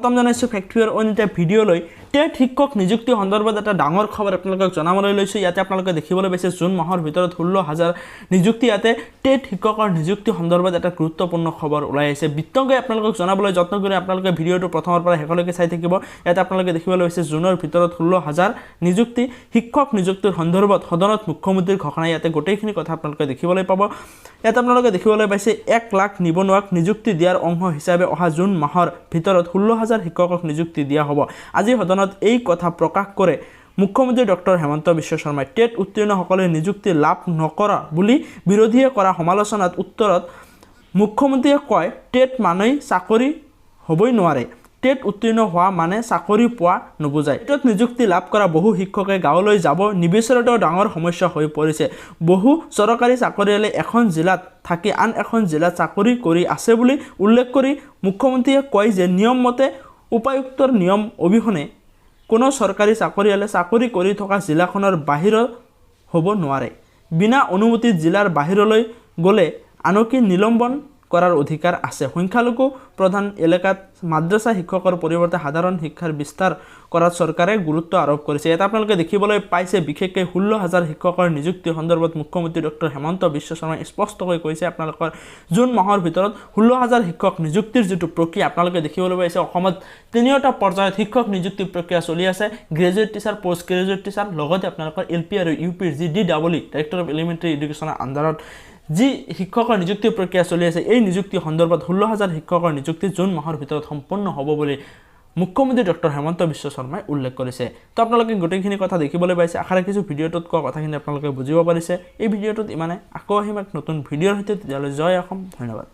স্বাগতম জনাইছোঁ ফেক্টৰীৰ অইন এটা ভিডিঅ'লৈ। টেট শিক্ষক নিযুক্তি সন্দৰ্ভত এটা ডাঙৰ খবৰ আপোনালোকক জনাবলৈ লৈছোঁ। ইয়াতে আপোনালোকে দেখিবলৈ পাইছে জুন মাহৰ ভিতৰত 16,000 নিযুক্তি। ইয়াতে টেট শিক্ষকৰ নিযুক্তি সন্দৰ্ভত এটা গুৰুত্বপূৰ্ণ খবৰ ওলাই আহিছে। বিতংকৈ আপোনালোকক জনাবলৈ যত্ন কৰি আপোনালোকে ভিডিঅ'টো প্ৰথমৰ পৰা শেষলৈকে চাই থাকিব। ইয়াতে আপোনালোকে দেখিবলৈ পাইছে জুনৰ ভিতৰত 16,000 নিযুক্তি, শিক্ষক নিযুক্তিৰ সন্দৰ্ভত সদনত মুখ্যমন্ত্ৰীৰ ঘোষণা। ইয়াতে গোটেইখিনি কথা আপোনালোকে দেখিবলৈ পাব। ইয়াতে আপোনালোকে দেখিবলৈ পাইছে 1 লাখ নিবনুৱাক নিযুক্তি দিয়াৰ অংশ হিচাপে অহা জুন মাহৰ ভিতৰত 16,000 শিক্ষকক নিযুক্তি দিয়া হ'ব। আজি সদনত এই কথা প্ৰকাশ কৰে মুখ্যমন্ত্ৰী ডক্টৰ হেমন্ত বিশ্ব শৰ্মাই। টেট উত্তীৰ্ণসকলে নিযুক্তি লাভ নকৰা বুলি বিৰোধীয়ে কৰা সমালোচনাত উত্তৰত মুখ্যমন্ত্ৰীয়ে কয়, টেট মানেই চাকৰি হ'বই নোৱাৰে। টেট উত্তীৰ্ণ হোৱা মানে চাকৰি পোৱা নুবুজায়। টেটত নিযুক্তি লাভ কৰা বহু শিক্ষকে গাঁৱলৈ যাব নিবিচৰাটোও ডাঙৰ সমস্যা হৈ পৰিছে। বহু চৰকাৰী চাকৰিয়ালে এখন জিলাত থাকি আন এখন জিলাত চাকৰি কৰি আছে বুলি উল্লেখ কৰি মুখ্যমন্ত্ৰীয়ে কয় যে নিয়মমতে উপায়ুক্তৰ নিয়ম অবিহনে কোনো চৰকাৰী চাকৰিয়ালে চাকৰি কৰি থকা জিলাখনৰ বাহিৰত হ'ব নোৱাৰে। বিনা অনুমতিত জিলাৰ বাহিৰলৈ গ'লে আনকি নিলম্বন কৰাৰ অধিকাৰ আছে। সংখ্যালঘু প্ৰধান এলেকাত মাদ্ৰাছা শিক্ষকৰ পৰিৱৰ্তে সাধাৰণ শিক্ষাৰ বিস্তাৰ কৰাত চৰকাৰে গুৰুত্ব আৰোপ কৰিছে। ইয়াত আপোনালোকে দেখিবলৈ পাইছে বিশেষকৈ 16,000 শিক্ষকৰ নিযুক্তি সন্দৰ্ভত মুখ্যমন্ত্ৰী ডক্টৰ হেমন্ত বিশ্ব শৰ্মাই স্পষ্টকৈ কৈছে আপোনালোকৰ জুন মাহৰ ভিতৰত 16,000 শিক্ষক নিযুক্তিৰ যিটো প্ৰক্ৰিয়া আপোনালোকে দেখিবলৈ পাইছে। অসমত তিনিওটা পৰ্যায়ত শিক্ষক নিযুক্তি প্ৰক্ৰিয়া চলি আছে। Graduate teacher, post graduate teacher, লগতে আপোনালোকৰ এল পি আৰু ইউ পিৰ যি D double E, director of elementary এডুকেশ্যনৰ আণ্ডাৰত যি শিক্ষকৰ নিযুক্তি প্ৰক্ৰিয়া চলি আছে, এই নিযুক্তি সন্দৰ্ভত 16,000 শিক্ষকৰ নিযুক্তি জুন মাহৰ ভিতৰত সম্পন্ন হ'ব বুলি মুখ্যমন্ত্ৰী ডক্টৰ হেমন্ত বিশ্ব শৰ্মাই উল্লেখ কৰিছে। তো আপোনালোকে গোটেইখিনি কথা দেখিবলৈ পাইছে। আশা ৰাখিছোঁ ভিডিঅ'টোত কোৱা কথাখিনি আপোনালোকে বুজিব পাৰিছে। এই ভিডিঅ'টোত ইমানে। আকৌ আহিম এক নতুন ভিডিঅ'ৰ সৈতে। তেতিয়াহ'লে জয় অসম, ধন্যবাদ।